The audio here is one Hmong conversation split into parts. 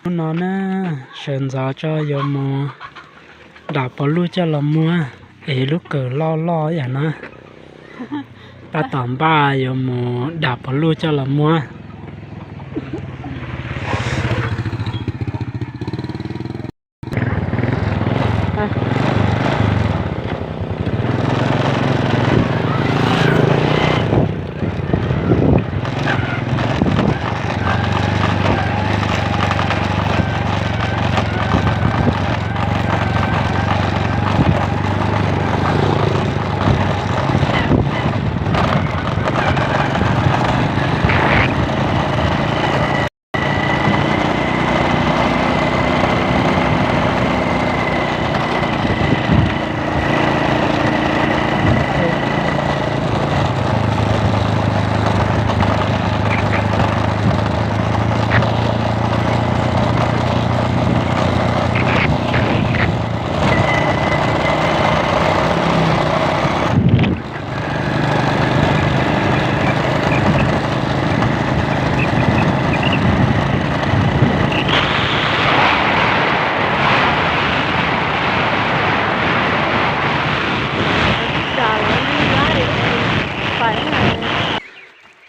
Hnub no na, sawv ntxov tso yuav mus dam pov luj coj los muag, es lub kawm loj loj yam no. Tab tom npaj yuav mus dam pov luj coj los muag.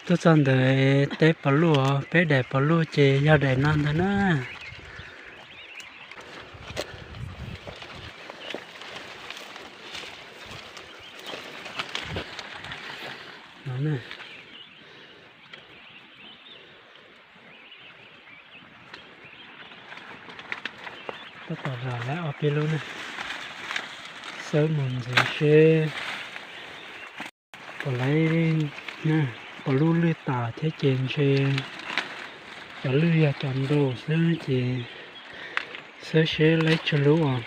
Tuaj txog ntawm teb pov luj, peb daim pov luj ces yog daim no ntag na. Tab tom zam lawv ob peb lub ne, xawb mus ntxiv seb puas laiv, puas lub lwj tas thiab ces ntshe cov lwj yog cov ntau xwb ces xawb seb laiv tsawg lub os.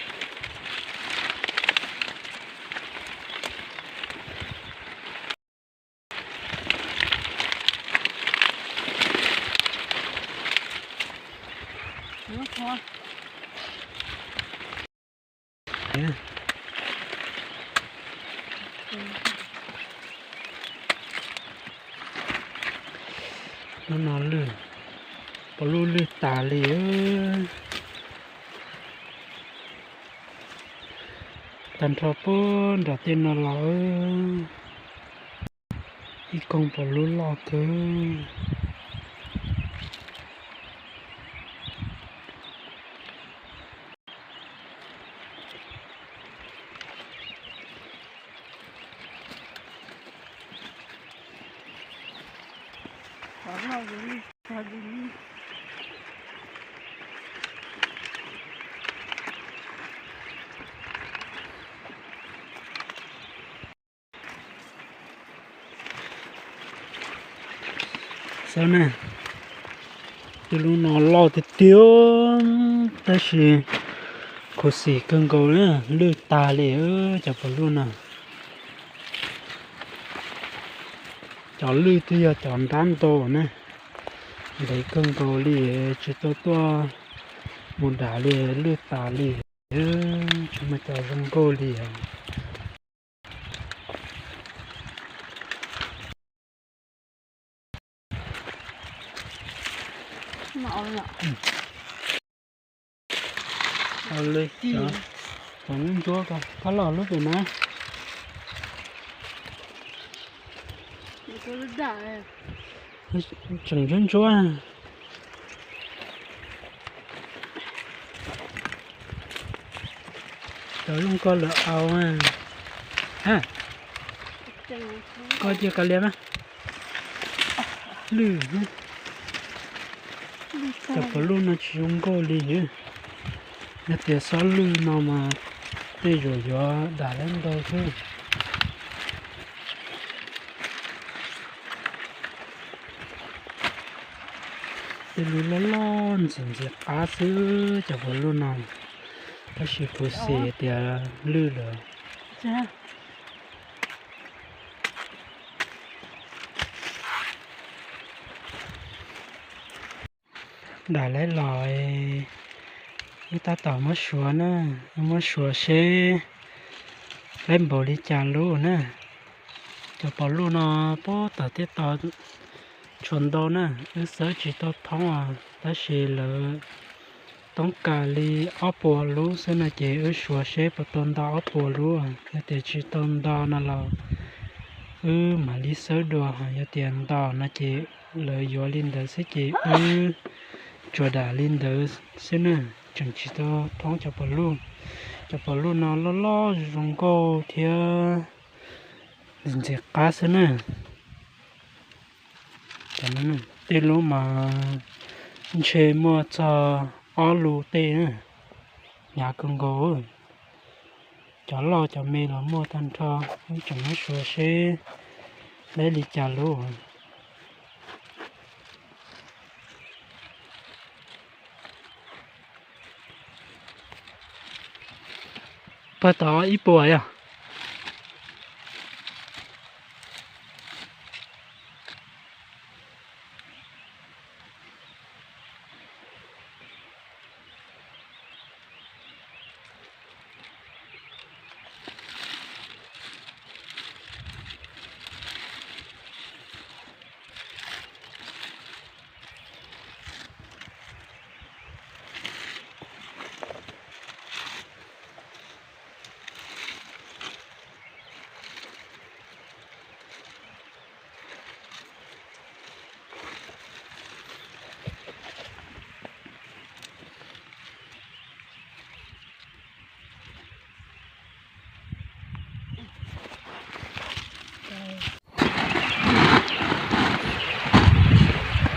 Hnub no lwj, puas lub lwj tas li. Tag nrho puag nram tej no los, ib koog puas lub loj kawg. Xav na, tej lub no loj tiag tiag, tab sis khuv xim kawg nkaus na, lwj tag li cov puas lub no. Cov lwj twb yog cov nrab ntau na, ntev kawg nkaus li, tsis tau tuaj mus dam li, lwj tas li, tsis muaj cov zoo nkauj li. Cov ntsuab ko, koj los lub pem na. Tseem ntsuab ntsuab. Cov zoo koj lawm au. Ha, koj cia kav liam mas. Lwj, cov puas lub no tsis zoo nkauj li. Yog tias xob lwj no mas tej zaum yuav dam lab ntau xwb. Tej lub loj loj ntxim ntxim qab xwb cov puas lub no, tab sis khuv xim tias lwj lawm. Dam lawv los, wb tab tom muab suav na, muab suav seb lawv npaum li cas lub na. Cov puas lub no puag tom tej tod tshuav ntau na, wb xawb tsis tau thoob os, tab sis lawv Toob kas li ob puas lub xwb no ces wb suav seb puas tau nto ob puas lub. Yog tias tsis tau nto no los wb mam li xawb dua, ho yog tias nto no ces lawv yuav li ntawd xwb ces wb tsuas dam li ntawd xwb na. Tseem tsis tau thoob cov puas luj. Cov puas luj no loj loj zoo nkauj thiab ntxim qab xwb na. Tej lub mas ntshe muaj txog ob lub tej na, hnyav kawg nkaus. Cov loj cov me los muaj tag nrho, wb tseem muab suav seb lawv li cas lub. Puag tom ib puas yog.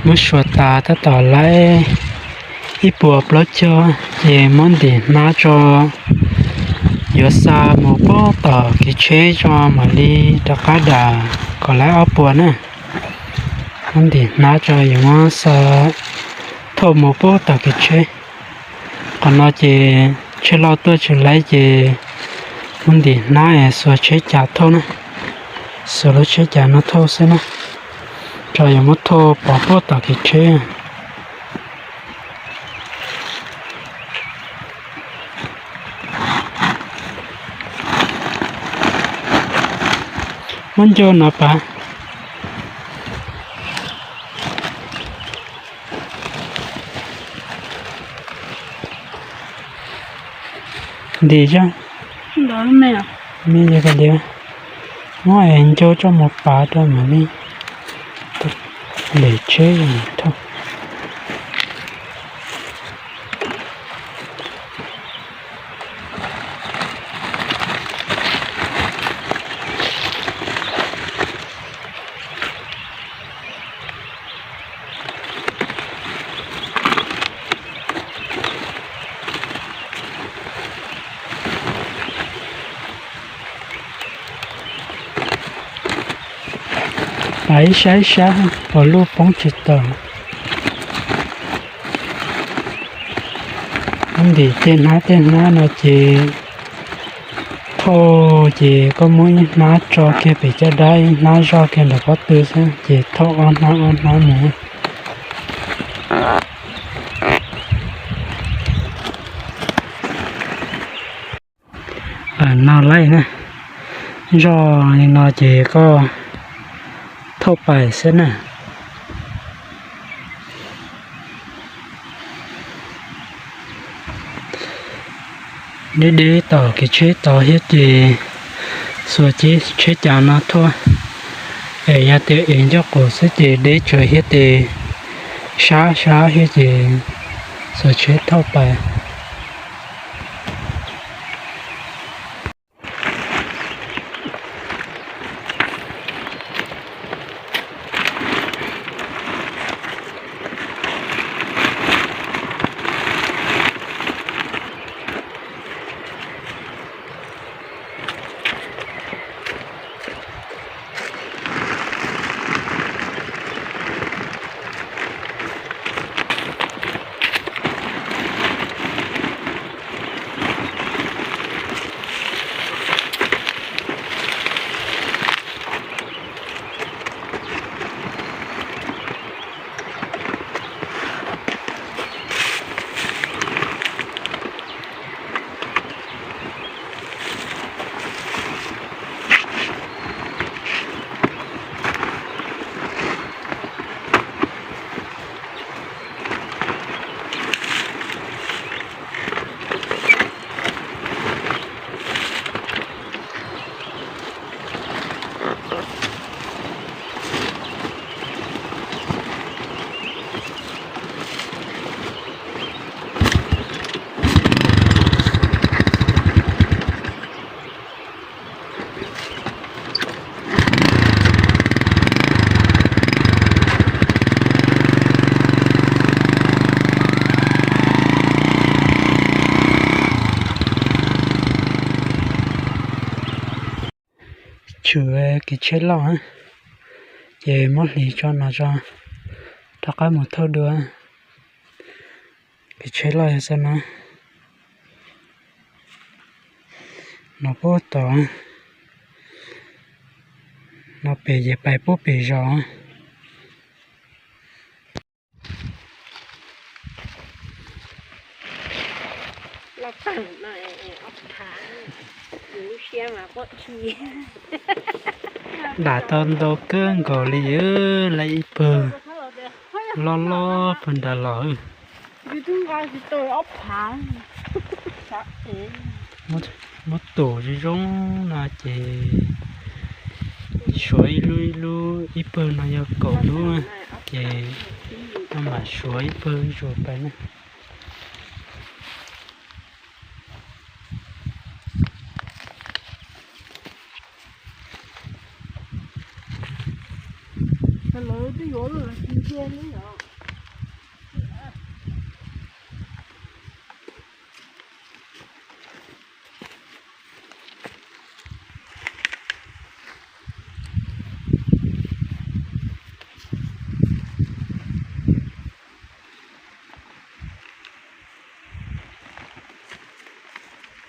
Muab suav tas tab tom laib ib puas plaub caug ces muab ntim hnab tso, yuav xa mus pub tom kev tsheb tso mam li rov qab dam kom laib ob puas na. Muab ntim hnab tso yuav muab xa thauj mus pub tom kev tsheb. Qhov no ces tsheb loj tuaj tsis laib ces muab ntim hnab es xuas tsheb cas thauj na, xuas lub tsheb cas no thauj xwb na, tso yuav muab thauj pov pub tom kev tsheb. Muab ncau no pas. Ntim zog, me li, muab ncau tso mus pav rau mam li lem tsheb thauj. Pas ib sab ib sab, puas luj poob tsis tau. Muab ntim tej hnab tej hnab no ces thauj ces koj muab ib hnab tso kiag pem caj dab, ib hnab zoj kiag ntawm pob tw xwb ces thauj ob hnab ob hnab mus. No laij na, zoj li no ces koj thauj pais xwb na. Deb deb tom kev tsheb tod thiab ces xuas tsheb cas no thauj, es yog tias es ncauj qus xwb ces deb tsawv thiab ces sab sab thiab ces xuas tsheb thauj pais. Tus kev tsheb loj, ces muab hliv tso no tso, rov qab mus thauj dua. Kev tsheb loj yog xab na, no puag tod, no pem ces pais puag pem zos. Dam tau ntau kawg nkaus li, lawv ib pawg loj loj pawg nram los. Muab tus zoo zoo no ces suav ib lub ib lub, ib pawg no yog kaum lub, ces no mam suav ib pawg zuag pais na.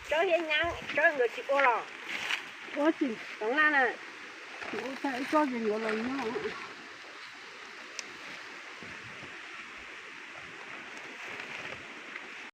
Tsob hiab nyab tsob nkawd tsis ua los? Ua tsis tau na. Ua tau ib tsob ces nkawd los nyob.